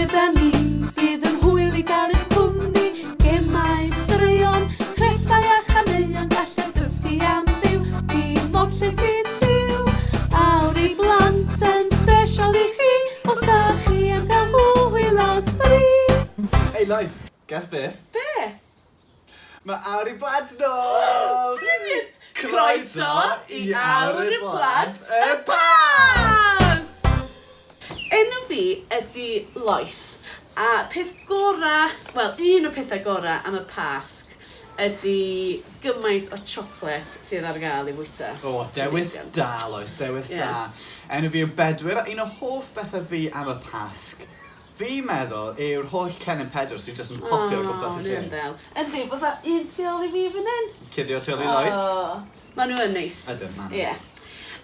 gyda ni. Bydd yn hwyl i gael eich cwmni, gemau, straeon, crefftau a chaneuon, gallai dysgu am fyw, dim ots lle ti'n byw. Awr i blant yn sbesial i chi, os da chi am gael hwyl a sbri. Hei Lois, guess beth? Be? Mae Awr i Blant nôl! Brilliant! Croeso i Awr i Blant y Pasg! Enw fi ydy Lois, a peth gora, wel un o'r pethau gora am y Pasg ydy gymaint o chocolate sydd ar gael i fwyta. O, dewis da Lois, dewis da. Enw fi yw Bedwyr, a un o hoff bethau fi am y Pasg Fi'n meddwl yw'r holl cennin Pedr sydd jyst yn popio o gwmpas y lle. O, nhw'n ddel. Yndi, fatha un tu ôl i fi fan hyn. Cuddio tu ôl i Lois. O, maen nhw yn neis. Ydyn, maen nhw. Ie.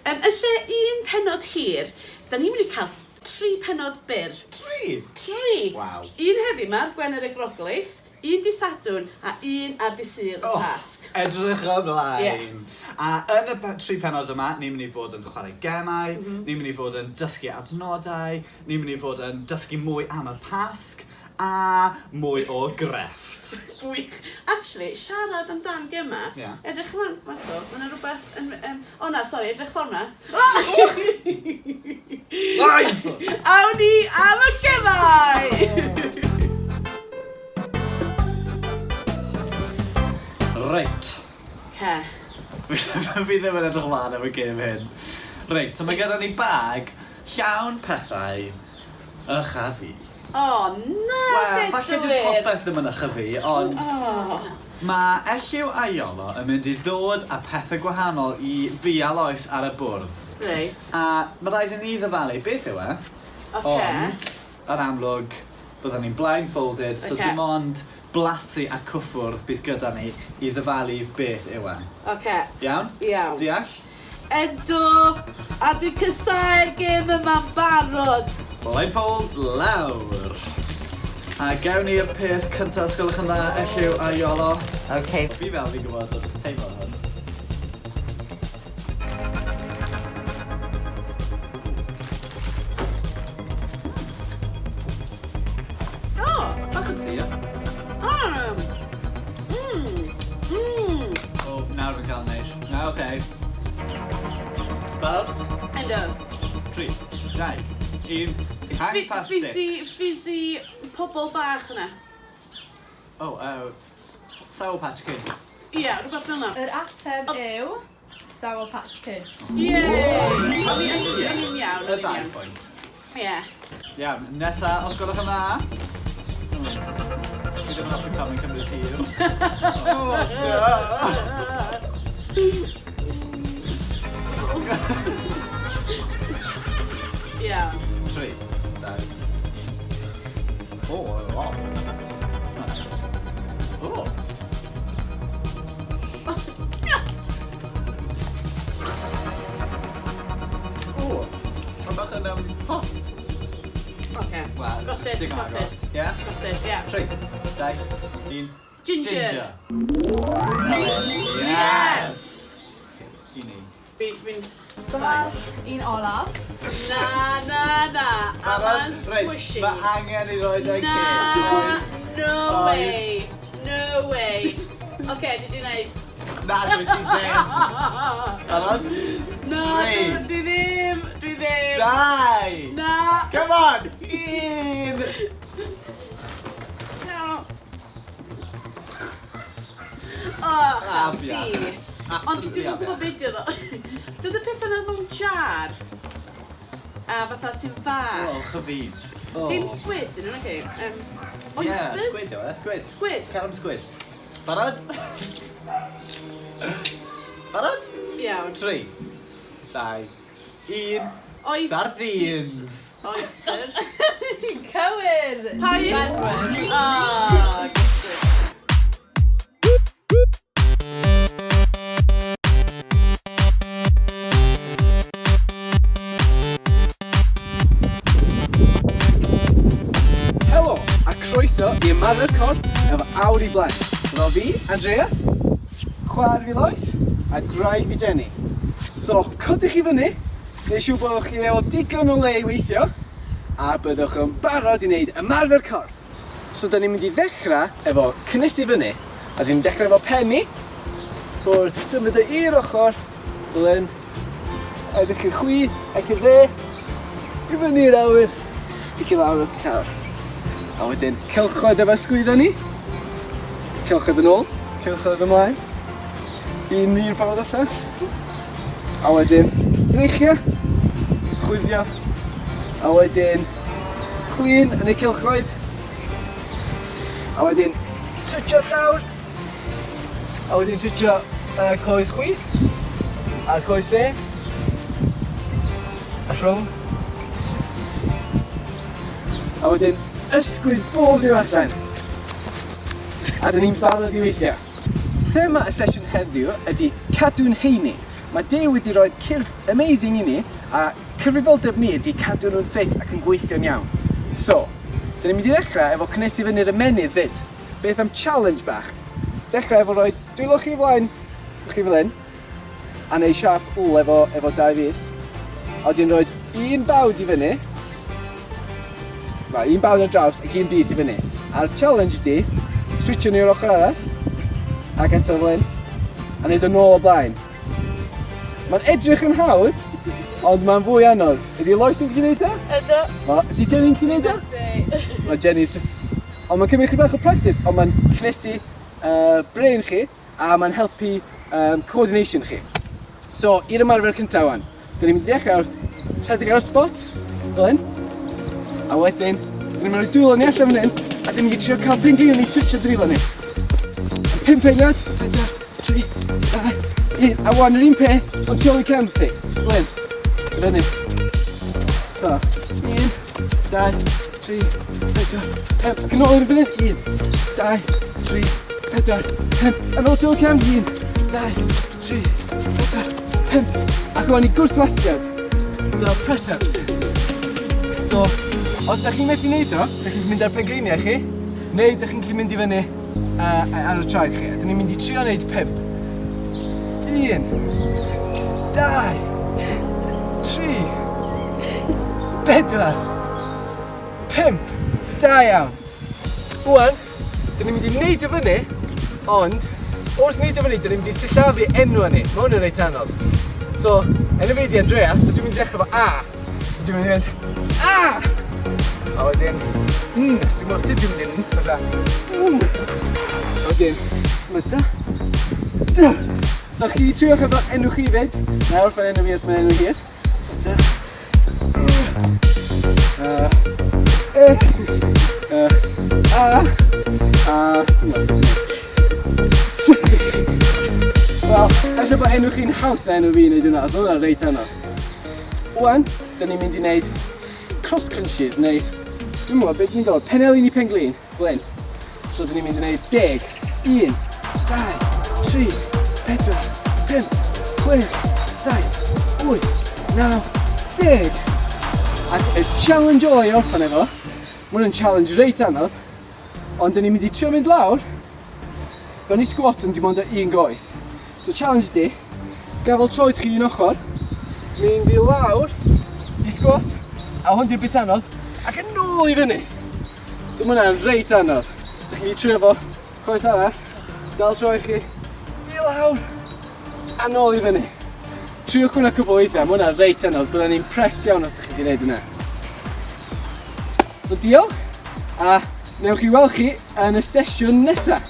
Yym, yn lle un pennod hir, da ni'n mynd i cael tri pennod byr. Tri? Tri! Waw. Un heddiw 'ma ar Gwener y Groglith, Un dy Sadwrn a un ar dy Sul y Pasg. Oh, edrych ymlaen! Yeah. A yn y tri pennod yma, ni'n mynd i fod yn chwarae gemau, mm -hmm. ni'n mynd i fod yn dysgu adnodau, ni'n mynd i fod yn dysgu mwy am y Pasg, a mwy o grefft. Gwych. Actually, siarad amdan gemau, yeah. edrych ymlaen, Marco, mae yna rhywbeth yn... Um, o na, sori, edrych ffordd na. Nice! Awn ni am y gemau! Reit. Ce. Fi ddim yn edrych ymlaen am y gêm hyn. Reit, so mae gyda ni bag llawn pethau ych a fi. O na, Wel, falle dyw popeth ddim yn ych a fi, ond oh. mae Elliw a Iolo yn mynd i ddod â pethau gwahanol i fi a Lois ar y bwrdd. Reit. A mae rhaid i ni ddyfalu beth yw e. Ocê. Ond, yn amlwg, byddwn ni'n blindfolded, so Ocê. dim ond blasu a cyffwrdd bydd gyda ni i ddyfalu beth yw e. Ocê. Iawn? Iawn. Deall? Ydw, a dwi'n casáu'r gêm yma'n barod. Blindfolds lawr! A gewn ni'r peth cynta os gwelwch yn dda, Elliw a Iolo. Ok. Fi fel fi'n gwybod o jyst teimlo hwn. O! Bach yn sur. O! Mmm! Mmm! O, nawr fi'n cael neis. Na, oce. Barod? Yndw. 3, 2, 1. Hang fast sticks. Fizzy, fizzy pobol bach yna. O, uh, Sour Patch Kids. Ie, rhywbeth fel 'na. Yr ateb yw Sour Patch Kids. Yay! O'n i o'n i o'n i'n iawn. Y ddau bwynt. Ie. Iawn, nesa, os gwelwch yn dda. Fi ddim yn hoffi pan mae'n cymryd hir. O, na! Iawn. 3, 2, 1. O, o. O. O! Mae'n bach yn um, hot. Oce. Wel, Got it, digon got agos. it. Yeah? Got it, yeah. 3, 2, 1. Ginger. Ginger. Yes! I ni. Fi, fi'n... Dyma'r un olaf. Na, na, na. A ma'n squishy. Mae angen i roi e Na, no Oes. way. No way. Oce, dwi 'di neud. Na, dwi ti ddim. Barod? Na, Tri. dwi ddim, dwi ddim. Dau. Na. Come on! Un. No. Och, a Afiach. fi. Ond dwi'm yn gwybod beth 'di o ddo. Dydy pethau 'na mewn jar. A fatha sy'n fach. O, chyfi. Oh. Dim squid ydyn nhw, naci? Um, oysters? Yeah, squid yw e, squid. Squid. Cer am squid. Barod? Barod? Iawn. 3, 2, 1. Oes... Sardines! Oyster. Cywir! Pa un? Bedwyr. Ah, got it. Helo, a croeso i Ymarfer Corff efo Awr i Blant. Efo fi, Andreas, chwaer fi Lois, a gwraig fi Jenny. So, codwch chi fyny, neu siŵr bod chi efo digon o le i weithio, a byddwch yn barod i wneud ymarfer corff. So da ni'n mynd i ddechrau efo cynnesu fyny, a dyn ni'n dechrau efo pen ni, wrth symud o i'r ochr, fel hyn, edrych i'r chwith ac i'r dde, i fyny i'r awyr, ac i lawr at y llawr. A wedyn cylchoedd efo ysgwydda ni, cylchoedd yn ôl, cylchoedd ymlaen, un un ffordd allan. A wedyn breichiau, chwifio, a wedyn clun yn y cylchoedd. A wedyn twtio'r llawr, a wedyn twtio uh, coes chwith, a'r coes dde, a rhwng. A wedyn ysgwyd bob dim allan. A dyn ni'n barod i weithio. Thema y sesiwn heddiw ydy cadw'n heini. Mae Duw wedi rhoi cyrff amazing i ni, a cyfrifoldeb ni ydy cadw nhw'n ffit ac yn gweithio'n iawn. So, dyn ni'n mynd i ddechrau efo cynnesu fyny'r ymennydd fyd. Beth am challenge bach? Dechrau efo rhoi dwylo chi flaen chi fel hyn, a neud siap L efo, efo dau fys. A wedyn rhoi un bawd i fyny, Mae un bawd ar draws ac un bys i fyny. A'r challenge ydy, switcho ni o'r ochr arall, ac eto fel hyn, a neud o nôl o blaen. Mae'n edrych yn hawdd, ond mae'n fwy anodd. Ydy Lois yn gallu neud e? Ydw. Ma, ydy Jenny'n gallu neud e? Ydy. Mae Jenny's... Ond mae'n cymryd chydig bach o practice, ond mae'n cnesu uh, brain chi, a mae'n helpu um, coordination chi. So, i'r ymarfer cyntaf wan. Dyn ni'n mynd i ddechrau wrth rhedeg ar y spot, fel hyn. A wedyn, dyn ni'n mynd i roi dwylo ni allan fan hyn, a dyn ni'n mynd i trio cael penglin ni twtio dwylo ni. Am 5 eiliad, 4, 3, 2, 1, a wan yr un peth, ond tu ôl i cefn ti. Fel hyn, i fyny. So, 1, 2, 3, 4, 5, ac yn ôl i'r fyny. 1, 2, 3, 4, 5, a nôl tu ôl cefn. 1, 2, 3, 4, 5, ac o'n i gwrthwasgiad. Fel press-ups. So, os da chi'n methu neud o, da chi'n mynd ar pengliniau chi, neu da chi'n gallu mynd i fyny uh, ar y traed chi. A da ni'n mynd i trio neud 5. 1, 2, 3, 4, 5. Da iawn. Wan, dyn ni'n mynd i neidio fyny, ond wrth neidio fyny, dyn ni'n mynd i sillafu enw ni. Mae hwn yn reit anodd. So, enw fi di Andreas, so dwi'n mynd i ddechrau efo A. So dwi'n mynd i fynd A! A wedyn, N. Dwi'n meddwl sut dwi'n mynd i N, fatha N. A wedyn, mae D. D. So chi triwch efo enw chi fyd. Na i orffen enw fi os mae'n enw hir. So D. A. E. A. A. A. Dwi'n meddwl sut ys. Wel, ella bod enw chi'n haws na enw fi i wneud hwnna, os hwnna'n reit anodd. Wan, dyn ni'n mynd i wneud cross crunches, neu dwi'n meddwl beth ni'n gael, penelin i penglin. Glen. So dyn ni'n mynd i wneud 10, 1, 2, 3, 4, 5, 6, 7, 8, 9, 10. Ac y challenge ola i orffen efo, mae hwn yn challenge reit anodd, ond dyn ni'n mynd i trio mynd lawr, fewn i squat ond dim ond ar un goes. So challenge ydi, gafel troed chi un ochr, mynd i lawr i squat, a hwn di'r bit anodd, ac yn ôl i fyny. So mae hwnna'n reit anodd. Dych chi'n trio fo coes arall, dal troi chi i lawr a nôl i fyny. Triwch hwnna cwbl o weithiau, mae hwnna'n reit anodd. Byddwn ni'n impressed iawn os ydych chi'n gwneud hynna. So diolch, a newch chi weld chi yn y sesiwn nesaf.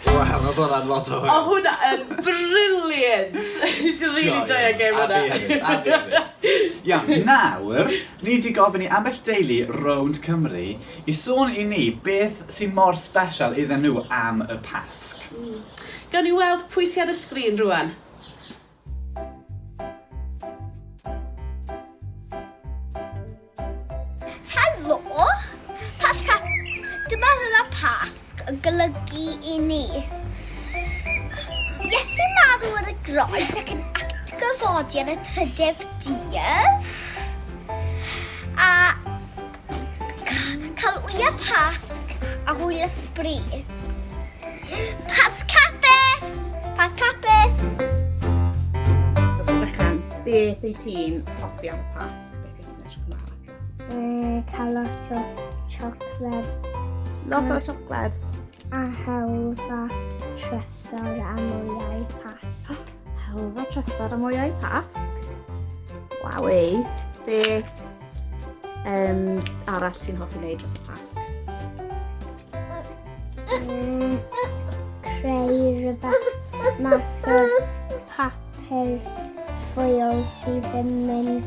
Wel, oedd hwnna'n lot o hwyl. O, hwnna yn brilliant! Nes i really joio gêm A hwnna. fi hefyd, a fi hefyd. Iawn, nawr, ni 'di gofyn i ambell deulu rownd Cymru i sôn i ni beth sy'n mor sbesial iddyn nhw am y Pasg. Gawn ni weld pwy sy ar y sgrin rwan. Helo! Pasg ha- Dyma rhywle Pasg yn golygu i ni. Iesu marw ar y groes ac yn atgyfodi ar y trydydd dydd. A cael wyau Pasg a hwyl ysbri. Pasg hapus! Pasg hapus! Hapus! So, Brychan, beth wyt ti'n hoffi am y Pasg? Beth wyt ti'n edrych ymlaen ato? Cael lot o siocled. Lot o siocled? A helfa trysor am wyau Pasg. Helfa trysor am wyau Pasg? Wawi. Beth arall ti'n hoffi wneud dros y Pasg? Creu rhywbeth mas o'r papur ffoil sydd yn mynd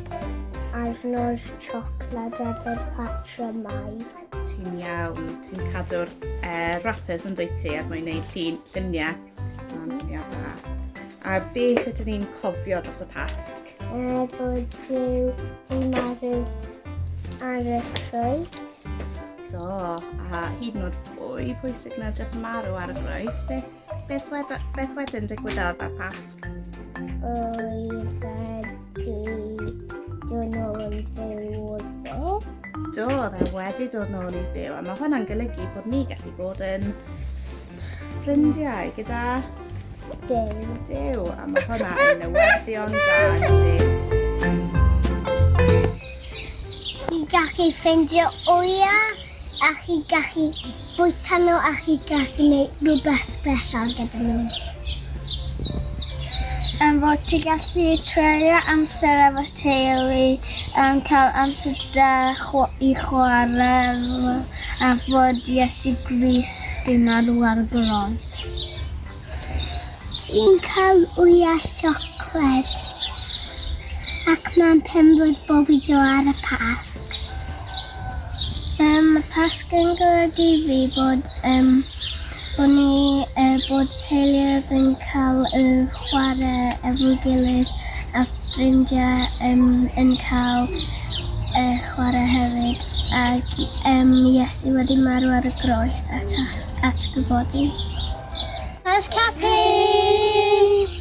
arno'r siocled efo'r patrymau. Ti'n iawn, ti'n cadw'r wrappers yn dwyt ti er mwyn gwneud llun, lluniau. Mae'n syniad da. A beth ydyn ni'n cofio dros y Pasg? Bod Duw 'di marw ar y croes. Do, a hyd yn oed fwy pwysig na jyst marw ar y groes, beth, beth, wed, beth wedyn digwyddodd ar Pasg? Oedd wedi dod nôl yn fyw o beth. Do, oedd e wedi dod nôl i fyw, a mae hwnna'n golygu bod ni gallu bod yn ffrindiau gyda Duw. Duw, a mae hwnna yn newyddion da, yndi? Chi gallu ffeindio wyau a chi gallu bwyta nhw a chi gallu gwneud rhywbeth special gyda nhw. Am fod ti gallu treulio amser efo teulu, um, cael amser da i chwarae a fod Iesu Grist 'di marw ar y groes. Ti'n cael wyau siocled ac mae'n penblwydd bobi Jo ar y Pasg. Um, mae Pasg yn golygu i fi bod, um, bod ni, bod teuluoedd yn cael y chwarae efo'i gilydd a ffrindiau um, yn cael y chwarae hefyd ac um, Iesu wedi marw ar y groes ac atgyfodi. Pasg hapus!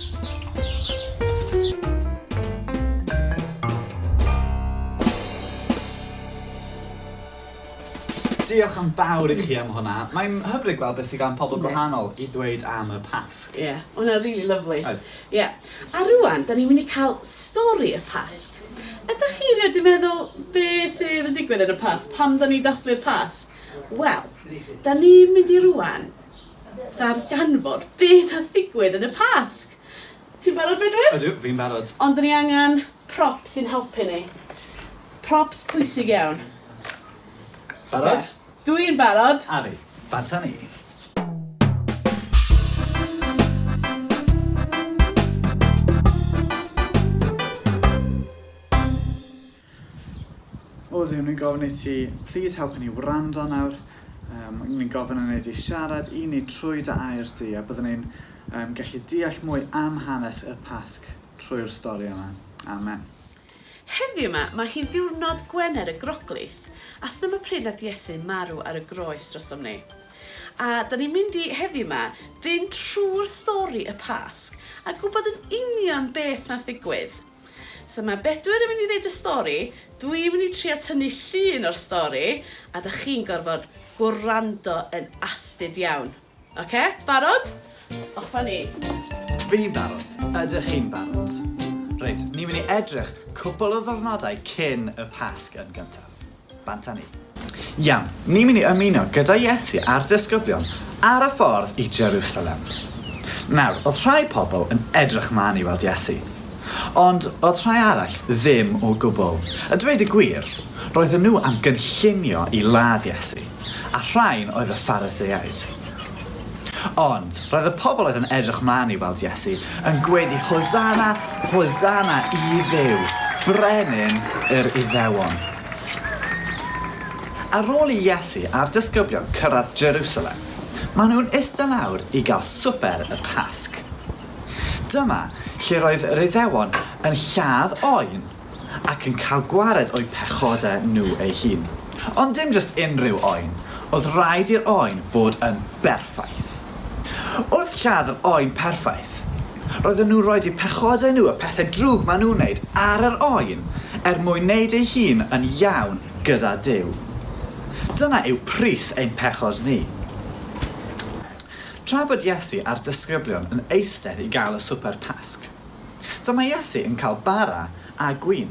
Diolch yn fawr i chi am hwnna. Mae'n hyfryd gweld beth sydd gan pobl gwahanol i ddweud am y Pasg. Ie, yeah, hwnna'n really lovely. Oedd. Ie. Yeah. A rwan, da ni'n mynd i cael stori y Pasg. Ydych chi erioed 'di meddwl be sydd yn digwydd yn y Pasg? Pam da ni'n dathlu'r Pasg? Wel, da ni'n mynd i rwan ddarganfod be nath ddigwydd yn y Pasg. Ti'n barod, Bedwyr? Ydw, fi'n barod. Ond da ni angen prop sy'n helpu ni. Props pwysig iawn. Barod? Dwi'n barod. A fi. Bant â ni. O Dduw, ni'n gofyn i ti, plîs helpu ni wrando nawr. Um, ni'n gofyn yn ei siarad i ni trwy dy air di, a byddwn ni'n um, gallu deall mwy am hanes y Pasg trwy'r stori yma. Amen. Heddiw 'ma, mae hi'n ddiwrnod Gwener y Groglith, a s'dyma pryd nath Iesu marw ar y groes drosom ni. A 'da ni'n mynd i, heddiw 'ma, fynd trwy'r stori y Pasg, a gwybod yn union beth nath ddigwydd. So mae Bedwyr yn mynd i ddeud y stori, dwi'n mynd i trio tynnu llun o'r stori, a 'da chi'n gorfod gwrando yn astud iawn. Oce, barod? Off â ni. Fi'n barod. Ydych chi'n barod? Reit, ni'n mynd i edrych cwpl o ddwrnodau cyn y Pasg yn gyntaf. Bant â ni. Iawn, ni'n mynd i ymuno gyda Iesu a'r disgyblion ar y ffordd i Jerusalem. Nawr, oedd rhai pobl yn edrych mlaen i weld Iesu. Ond oedd rhai arall ddim o gwbl. A dweud y gwir, roedden nhw am gynllunio i ladd Iesu, a rhain oedd y Phariseaid. Ond, roedd y pobl oedd yn edrych mlaen i weld Iesu yn gweiddi Hosanna, Hosanna i Dduw, brenin yr Iddewon. Ar ôl i Iesu a'r disgyblion cyrraedd Jerusalem, maen nhw'n ista lawr i gael swper y Pasg. Dyma lle roedd yr Iddewon yn lladd oen ac yn cael gwared o'u pechodau nhw eu hun. Ond dim jyst unrhyw oen, oedd rhaid i'r oen fod yn berffaith. Wrth lladd yr oen perffaith, roedden nhw'n rhoi eu pechodau nhw, y pethau drwg maen nhw'n wneud, ar yr oen er mwyn wneud eu hun yn iawn gyda Duw. Dyna yw pris ein pechod ni. Tra bod Iesu a'r disgyblion yn eistedd i gael y swper Pasg, dyma Iesu yn cael bara a gwin.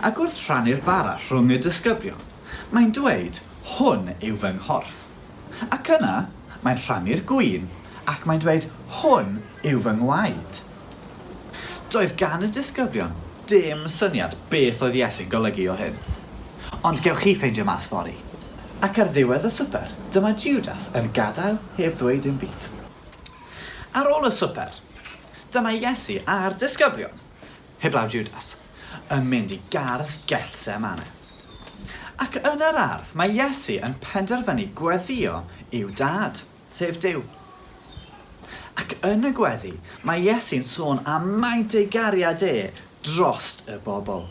Ac wrth rhannu'r bara rhwng y disgyblion, mae'n dweud, Hwn yw fy nghorff. Ac yna, mae'n rhannu'r gwin ac mae'n dweud, Hwn yw fy ngwaed. Doedd gan y disgyblion dim syniad beth oedd Iesu'n golygu o hyn. Ond gewch chi ffeindio mas fory. Ac ar ddiwedd y swper, dyma Jwdas yn gadael heb ddweud dim byd. Ar ôl y swper, dyma Iesu a'r disgyblion, heblaw Jwdas, yn mynd i gardd Gethsemane. Ac yn yr ardd mae Iesu yn penderfynu gweddïo i'w Dad, sef Duw. Ac yn y gweddi mae Iesu'n sôn am maint ei gariad e drost y bobl.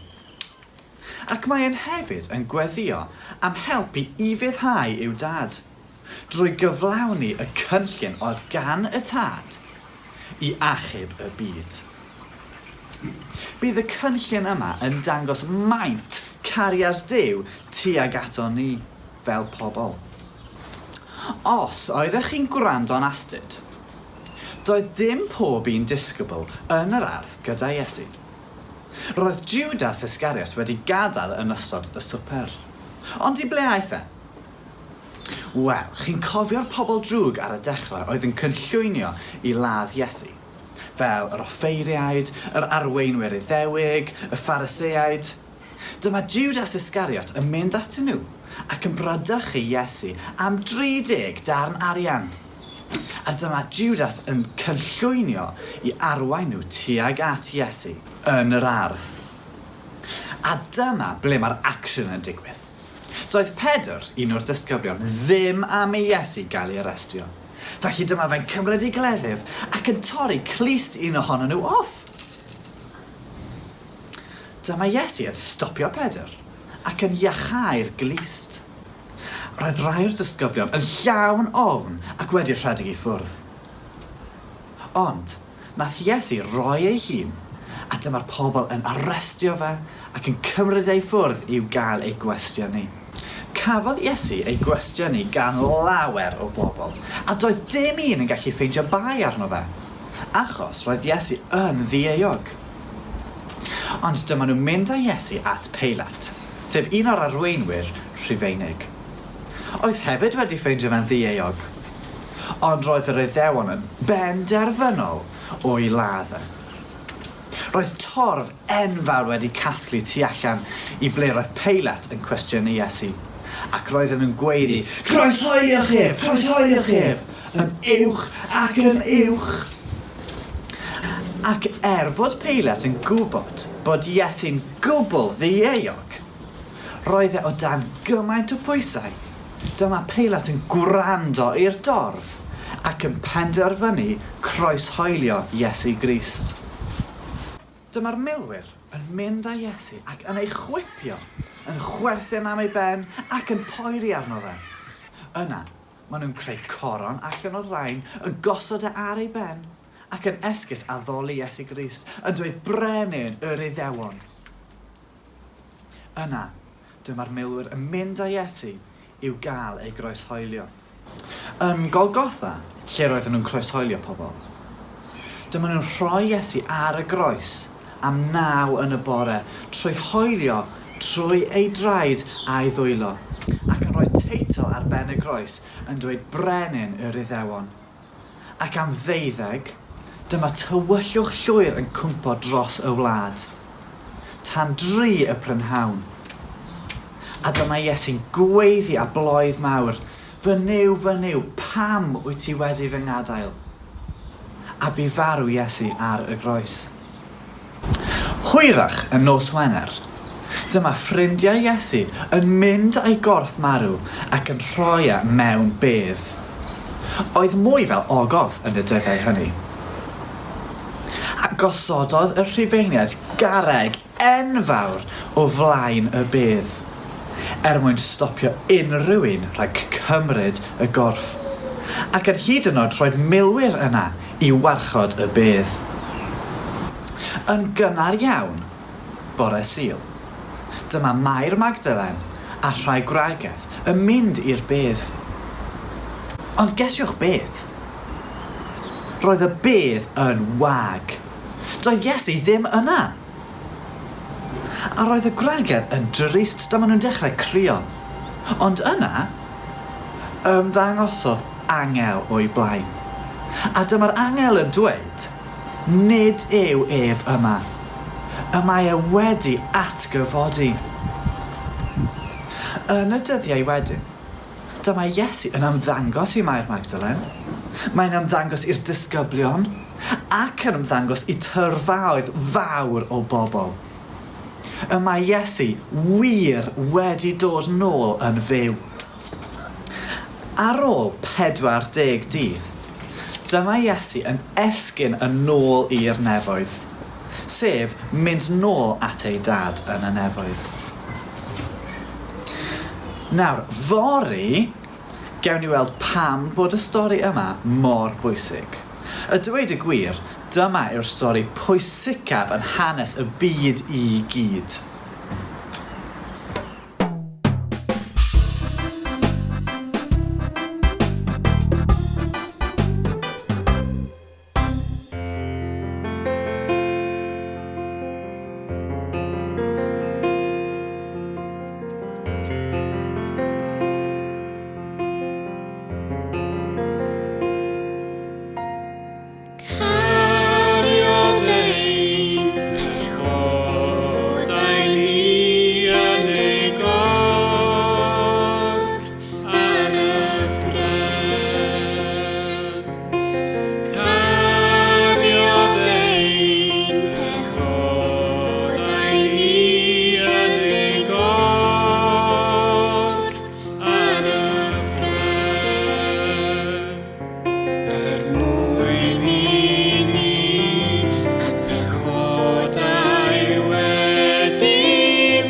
Ac mae e'n hefyd yn gweddïo am help i ufuddhau i'w Dad, drwy gyflawni y cynllun oedd gan y Tad i achub y byd. Bydd y cynllun yma yn dangos maint cariad Duw tuag aton ni fel pobl. Os oeddech chi'n gwrando'n astud, doedd dim pob un disgybl yn yr ardd gyda Iesu. Roedd Jwdas Iscariot wedi gadael yn ystod y swper. Ond i ble aeth e? Wel, chi'n cofio'r pobl drwg ar y dechrau oedd yn cynllwynio i ladd Iesu? Fel yr offeiriaid, yr arweinwyr Iddewig, y Phariseaid. Dyma Judas Iscariot yn mynd atyn nhw ac yn bradychu Iesu am 30 darn arian. A dyma Judas yn cynllwynio i arwain nhw tuag at Iesu yn yr ardd. A dyma ble mae'r action yn digwydd. Doedd Pedr, un o'r disgyblion, ddim am i Iesu gael ei arestio. Felly dyma fe'n cymryd ei gleddyf ac yn torri clust un ohonyn nhw off. Dyma Iesu yn stopio Pedr ac yn iacháu'r glust. Roedd rhai o'r disgyblion yn llawn ofn ac wedi rhedeg i ffwrdd. Ond, nath Iesu roi ei hun, a dyma'r pobl yn arestio fe ac yn cymryd e i ffwrdd i'w gael ei gwestiynu. Cafodd Iesu ei gwestiynu gan lawer o bobl, a doedd dim un yn gallu ffeindio bai arno fe, achos roedd Iesu yn ddieuog. Ond dyma nhw'n mynd â Iesu at Peilat, sef un o'r arweinwyr Rhufeinig. Oedd hefyd wedi ffeindio fe'n ddieuog. Ond roedd yr Iddewon yn benderfynol o'i ladd e. Roedd torf enfawr wedi casglu tu allan i ble roedd Peilat yn cwestiynu Iesu, ac roedden nhw'n gweiddi, Croeshoeliwch ef! Croeshoeliwch ef! Yn uwch ac yn uwch! Ac er fod Peilat yn gwybod bod Iesu'n gwbl ddieuog, roedd e o dan gymaint o bwysau, dyma Peilat yn gwrando i'r dorf ac yn penderfynu croeshoelio Iesu Grist. Dyma'r milwyr yn mynd â Iesu ac yn ei chwipio, yn chwerthin am ei ben ac yn poeri arno fe. Yna, maen nhw'n creu coron allan o'r rain, yn gosod e ar ei ben, ac yn esgus addoli Iesu Grist, yn dweud Brenin yr Iddewon! Yna, dyma'r milwyr yn mynd â Iesu i'w gael ei groeshoelio. Yn Golgotha, lle roedden nhw'n croeshoelio pobl, dyma nhw'n rhoi Iesu ar y groes am naw yn y bore trwy hoelio trwy ei draed a'i ddwylo, ac yn rhoi teitl ar ben y groes yn dweud Brenin yr Iddewon. Ac am ddeuddeg, dyma tywyllwch llwyr yn cwmpo dros y wlad. Tan dri y prynhawn. A dyma Iesu'n gweiddi â bloedd mawr, Fy Nuw, fy Nuw, pam wyt ti wedi fy ngadael? A bu farw Iesu ar y groes. Hwyrach y nos Wener, dyma ffrindiau Iesu yn mynd â'i gorff marw ac yn rhoi e mewn bedd. Oedd mwy fel ogof yn y dyddiau hynny. A gosododd y Rhufeiniaid garreg enfawr o flaen y bedd, er mwyn stopio unrhyw un rhag cymryd y gorff, ac yn hyd yn oed rhoi'r milwyr yna i warchod y bedd. Yn gynnar iawn, bore Sul, dyma Mair Magdalen a rhai gwragedd yn mynd i'r bedd. Ond gesiwch beth? Roedd y bedd yn wag. Doedd Iesu ddim yna. A roedd y gwragedd yn drist, dyma nhw'n dechrau crio. Ond yna, ymddangosodd angel o'i blaen. A dyma'r angel yn dweud, Nid yw ef yma. Y mae e wedi atgyfodi. Yn y dyddiau wedyn, dyma Iesu yn ymddangos i Mair Magdalen, mae'n ymddangos i'r disgyblion, ac yn ymddangos i tyrfaoedd fawr o bobl. Y mae Iesu wir wedi dod nôl yn fyw. Ar ôl 40 dydd, dyma Iesu yn esgyn yn ôl i'r nefoedd, sef mynd nôl at ei Dad yn y nefoedd. Nawr, fory, gewn ni weld pam bod y stori yma mor bwysig. A dweud y gwir, dyma yw'r stori pwysicaf yn hanes y byd i gyd. Cariodd ein pechodau ni yn ei gorff ar y bren. Cariodd ein pechodau ni yn ei gorff ar y pren. Er mwyn i ni a'n pechodau wedi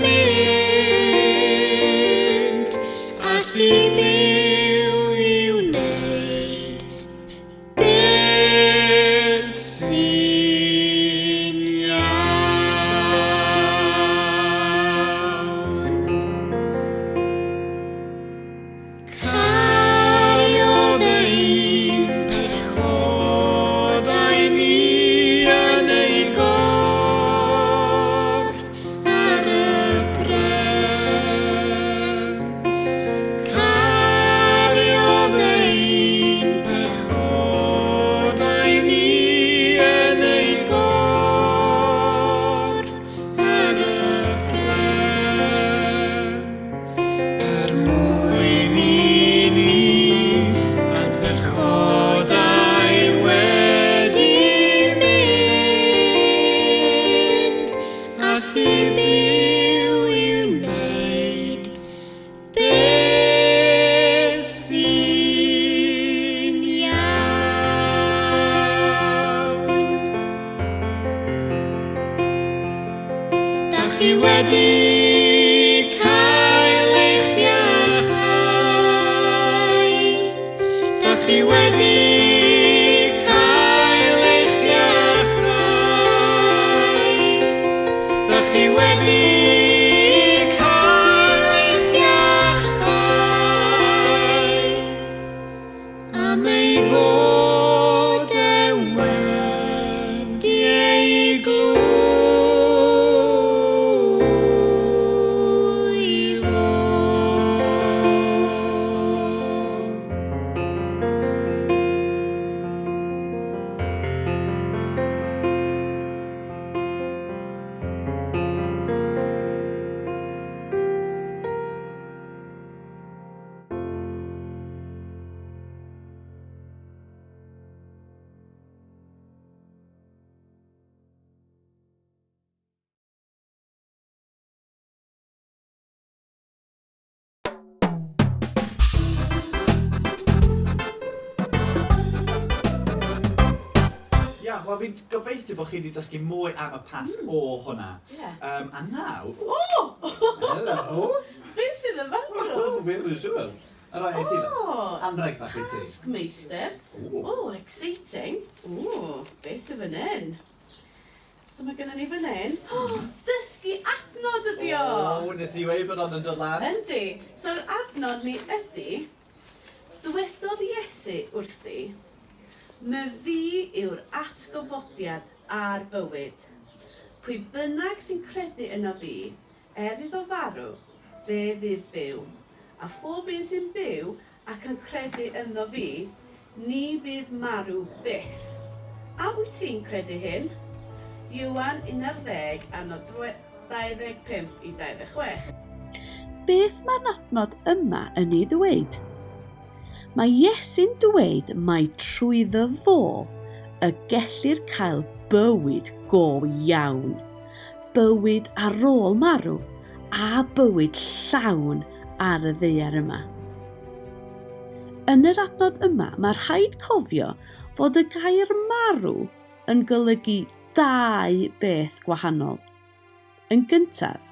mynd, allu byw i wneud beth sy'n iawn. Cariodd ein pechodau ni yn ei gorff ar y bren. Cariodd ein pechodau ni yn ei gorff ar y pren. Er mwyn i ni a'n pechodau wedi mynd, allu byw i wneud beth sy'n iawn. Dach chi wedi cael eich iachau. Dach chi wedi cael eich iachau. Dach chi wedi cael eich iachau. Am ei fod e wedi ei glwyfo. Ia, wel fi'n gobeithio bod chi wedi dysgu mwy am y Pasg o hwnna. Ie. A naw... O! Hello! Beth sydd yn fan O, fi ddim yn siŵr. A rai i ti, Les. O! Anrheg bach i ti. Taskmeister. O. O, exciting. O, beth sydd fan hyn? So mae gennym ni fan hyn. O, dysgu adnod ydi o! O, nes i weud bod hon yn dod lan. Yndi. So'r adnod ni ydi, dywedodd Iesu wrthi, My fi yw'r atgyfodiad a'r bywyd. Pwy bynnag sy'n credu yno fi, er iddo farw, fe fydd byw. A phob un sy'n byw ac yn credu ynddo fi, ni bydd marw byth. A wyt ti'n credu hyn? Ioan 11 adnod 25 i 26. Beth mae'r adnod yma yn ei ddweud? Mae Iesu'n dweud mai trwyddo fo y gellir cael bywyd go iawn, bywyd ar ôl marw a bywyd llawn ar y ddaear yma. Yn yr adnod yma mae rhaid cofio fod y gair marw yn golygu dau beth gwahanol. Yn gyntaf,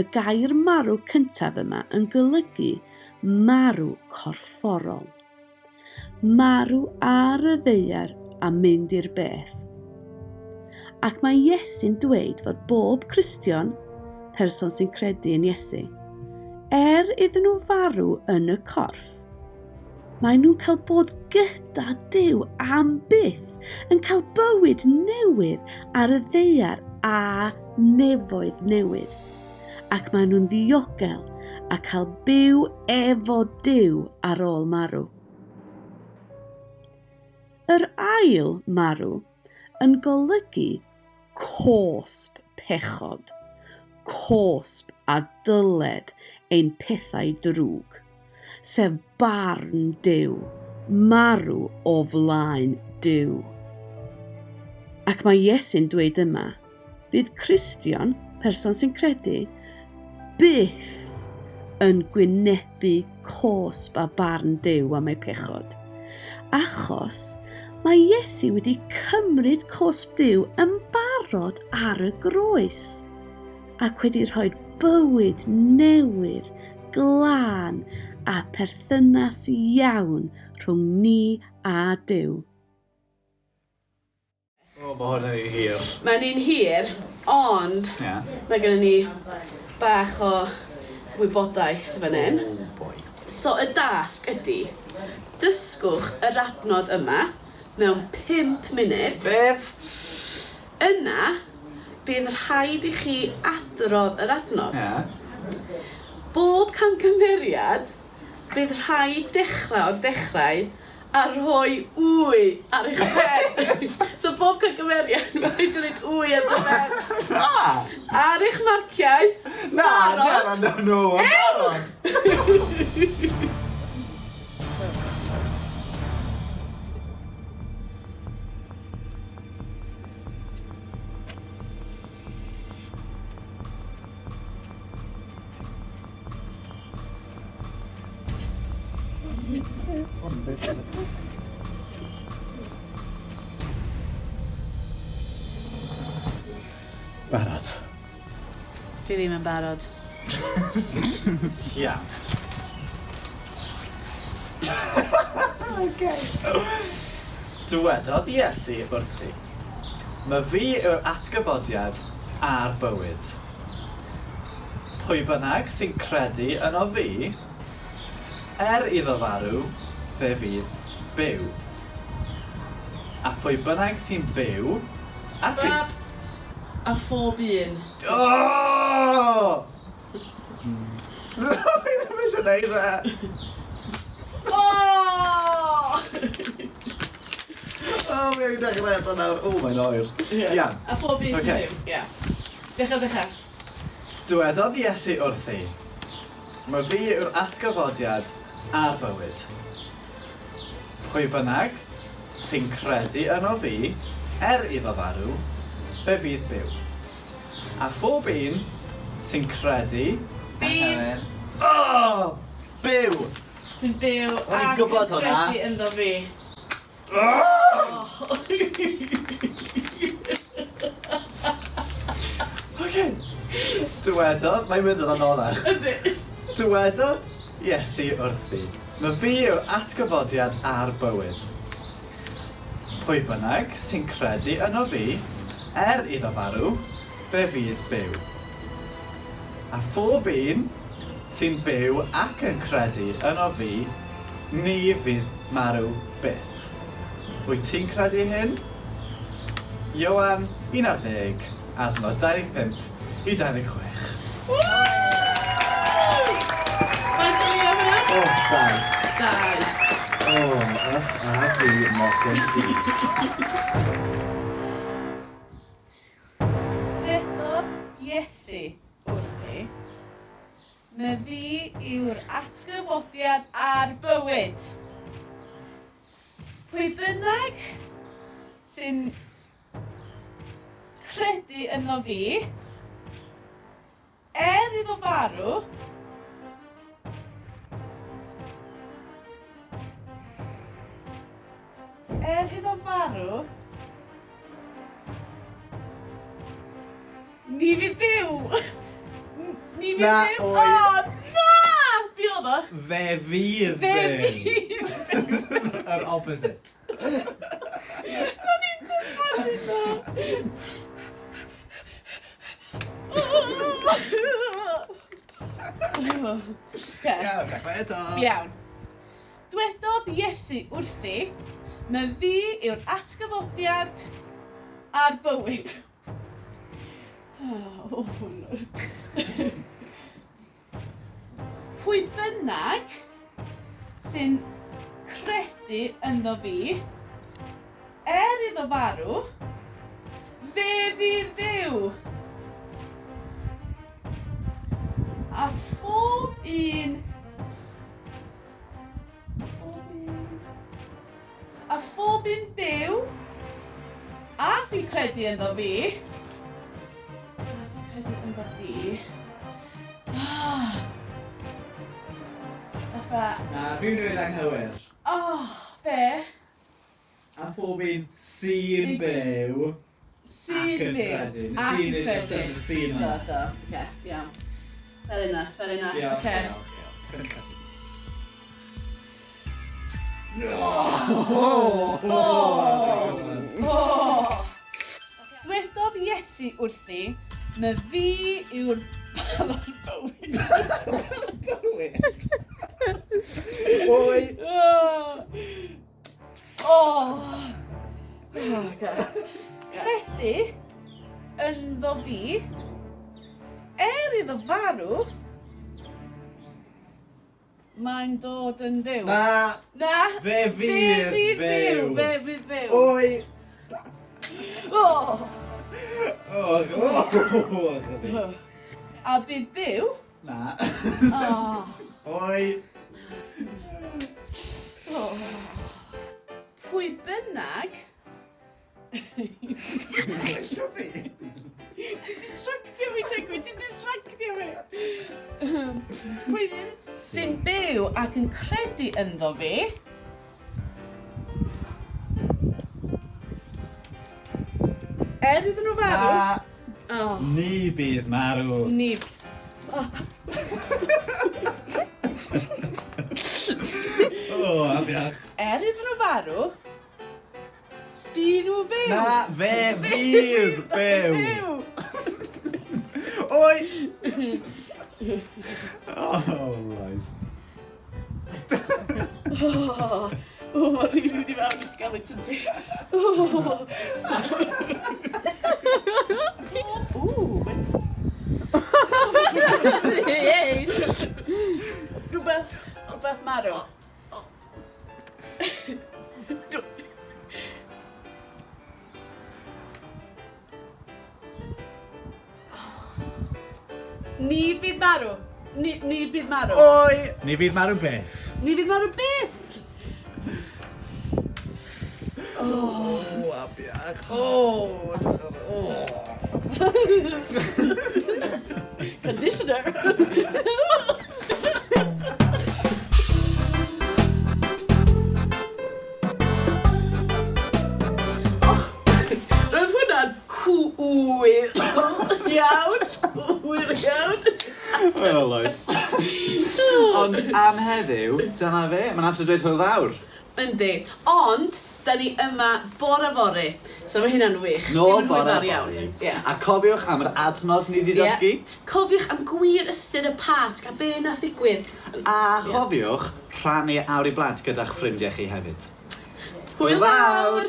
y gair marw cyntaf yma yn golygu marw corfforol. Marw ar y ddaear a mynd i'r bedd. Ac mae Iesu'n dweud fod bob Cristion, person sy'n credu yn Iesu, er iddyn nhw farw yn y corff, Maen nhw'n cael bod gyda Duw am byth, yn cael bywyd newydd ar y ddaear a nefoedd newydd. Ac maen nhw'n ddiogel a cael byw efo Duw ar ôl marw. Yr ail marw yn golygu cosb pechod, cosb a dyled ein pethau drwg. sef barn Duw, marw o flaen Duw. Ac mae Iesu'n dweud yma, bydd Cristion, person sy'n credu, byth yn gwynebu cosb a barn Duw am ei pechod. Achos mae Iesu wedi cymryd cosb Duw yn barod ar y groes ac wedi rhoi bywyd newydd glân a pherthynas iawn rhwng ni a Duw. O, mae hwn yn un hir. Mae'n un hir, ond yeah. mae gennym ni bach o wybodaeth fan hyn. Oh boy. So y dasg ydy, dysgwch yr adnod yma mewn 5 munud. Beth? Yna, bydd rhaid i chi adrodd yr adnod. Yeah. Bob camgymeriad, bydd rhaid dechrau o'r dechrau a rhoi wy ar eich pen. So bob camgymeriad, mae rhaid i wneud wy ar dy ben. Na! Ar eich marciau, Na, barod. na, na, no, yn barod! Barod. Dwi ddim yn barod. Iawn. Okay. Dywedodd Iesu wrthi, Mae fi yw'r atgyfodiad a'r bywyd. Pwy bynnag sy'n credu yno fi, er iddo farw, fe fydd byw. A phwy bynnag sy'n byw ac yn... Bab a phob un. Oh! Fi ddim eisiau neud e! Oh! O, fi angen dechrau eto nawr. O, mae'n oer. Iawn. A phob un sy'n Ocê. byw, ie. Dechrau, dechrau. Dywedodd Iesu wrthi, Mae fi yw'r atgyfodiad a'r bywyd. Pwy bynnag sy'n credu yno fi, er iddo farw, fe fydd byw. A phob un sy'n credu... Bydd. Oh! Byw! Sy'n byw O'n i'n ac yn gwybod hwnna. credu ynddo fi. Oh! Oce. Dywedodd, mae'n mynd yn anoddach. Yndi. Dywedodd Iesu wrthi, Mae fi yw'r atgyfodiad a'r bywyd. Pwy bynnag sy'n credu yno fi, er iddo farw, fe fydd byw. A phob un sy'n byw ac yn credu yno fi, ni fydd marw byth. Wyt ti'n credu hyn? Ioan 11, adnod 25 i 26. Faint o ni am hwnna? O, dau. Dau. O, ych a fi mochyn du. Dywedodd Iesu wrthi, Myfi yw'r atgyfodiad a'r bywyd. Pwy bynnag sy'n credu ynddo fi, er iddo farw, er iddo farw, Ni fydd byw! Ni fydd Na, byw! oi. O, na! Be oedd o? Fe fydd Fe byw. fydd Yr opposite. O'n i'n gwybod hynna! Oce. Iawn, dechrau eto. Iawn. Dwedodd Iesu wrthi, Myfi yw'r atgyfodiad a'r bywyd. Oh, no. Pwy bynnag sy'n credu ynddo fi, er iddo farw, fe fydd fyw. A phob un... Phob un... A phob un byw a sy'n credu ynddo fi, a sy'n credu ynddo fi, ah, fatha, Na, fi'n dweud anghywir. oh, be? A phob un sy'n byw. Sy'n Ac yn byw. credu. Ac Sy'n yn is credu. just y sy'n Do, yna. do, oce, iawn. Fair enough, fair enough, Diolch, oce. diolch, diolch. Oh! Oh! Dwedodd Iesu wrthi, myfi yw'r bala'r bywyd. Bywyd! Oi! Oh! Oh! Oh, Credu ynddo fi, er iddo farw, mae'n dod yn fyw. Na! Na! Fe fydd Fe fydd fyw! fyw. Fe fydd fyw! Oi! Oh! Oh, oh, oh. A bydd byw? Na. Oh. Oi! Oh. Pwy bynnag... Ti'n distractio fi, Tegwy, ti'n distractio fi. Pwy un sy'n byw ac yn credu ynddo fi... Er iddyn nhw farw... Na! Oh, Ni bydd marw. ni... O, afiach. Er iddyn nhw farw... Bu nhw fyw. Na, fe fydd byw. Byw. Oi! Oh, right. Oh, oh mae'n rili mynd i fewn i skeleton ti. Oh. Ooh, wait. Rhywbeth, rhywbeth marw. Ni fydd marw. Ni, ni bydd marw. Oi! Ni fydd marw byth. Ni fydd marw byth! O, afiach. O! O! Conditioner. Och, Roedd hwnna'n hwyl iawn. Hwyl iawn. Wel, oes. Ond am heddiw, dyna fe. Mae'n amser dweud hwyl fawr. Yndi. Ond, da ni yma bore fory. So mae hynna'n wych. Nôl Ddim yn hwyl bore fawr iawn. fory. Ie. A cofiwch am yr adnodd ni wedi Ie. dysgu. Cofiwch am gwir ystyr y Pasg a be nath ddigwydd. A chofiwch rhannu awr i blant gyda'ch ffrindiau chi hefyd. Hwyl fawr!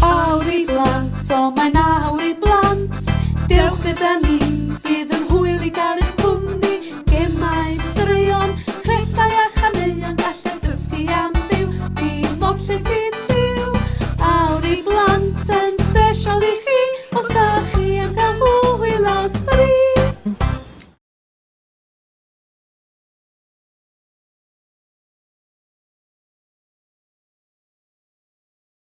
Awr i blant, o mae'n awr i blant. Dewch gyda ni, bydd yn hwyl i gael eich cwmni. Gemau, straeon, crefftau a chaneuon, gallai dysgu am fyw, dim ots lle ti'n.